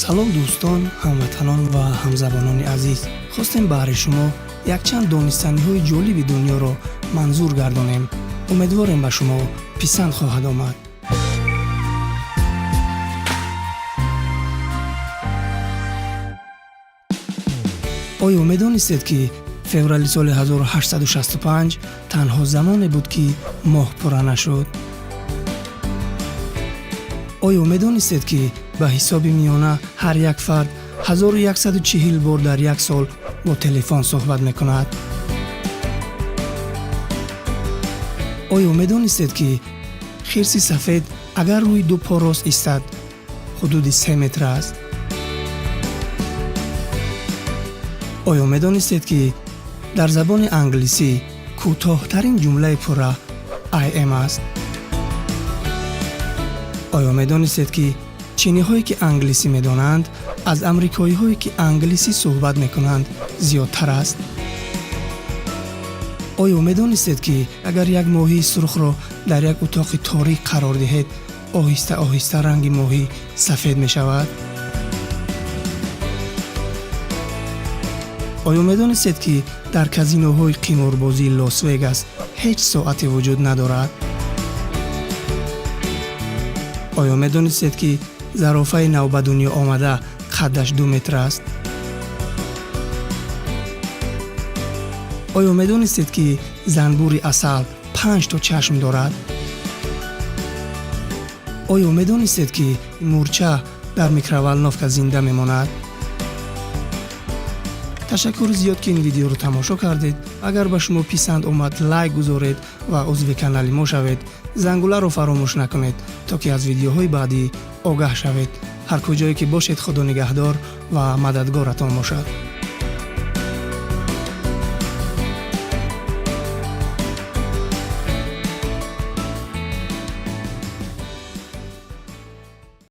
Салом, дӯстон, ҳамватанон ва ҳамзабонони азиз. Хостем баҳри шумо якчанд донистаниҳои ҷолиби дунёро манзур гардонем. Умедворем, ба шумо писанд хоҳад омад. Оё медонистед, ки феврали соли 1865 танҳо замоне буд, ки моҳ пурра нашуд? Оё медонистед, ки ба ҳисоби миёна ҳар як фард 1140 бор дар як сол бо телефон суҳбат мекунад? Оё медонистед, ки хирси сафед агар рӯи ду по рост истад, ҳудуди 3 метр аст? Оё медонистед, ки дар забони англисӣ кӯтоҳтарин ҷумлаи пурра "I am" аст? Оё медонистед, ки чиниҳое, ки англисӣ медонанд, аз амрикоиҳое, ки англисӣ суҳбат мекунанд, зиёдтар аст? Оё медонистед, ки агар як моҳии сурхро дар як утоқи торик қарор диҳед, оҳиста оҳиста ранги моҳӣ сафед мешавад? Оё медонистед, ки дар казиноҳои қиморбозии Лос Вегас ҳеҷ соате вуҷуд надорад? Оё медонистед, ки зарофаи нав ба дунё омада қаддаш 2 метр аст? Оё медонистед, ки занбури асал панҷ то чашм дорад? Оё медонистед, ки мӯрча дар микроволновка зинда мемонад? Ташаккури зиёд, ки ин видеоро тамошо кардед. Агар ба шумо писанд омад, лайк гузоред ва узви канали мо шавед. Зангуларо фаромӯш накунед, то ки аз видеоҳои баъдӣ огаҳ шавед. Ҳар куҷое ки бошед, Худо нигаҳдор ва мададгоратон бошад.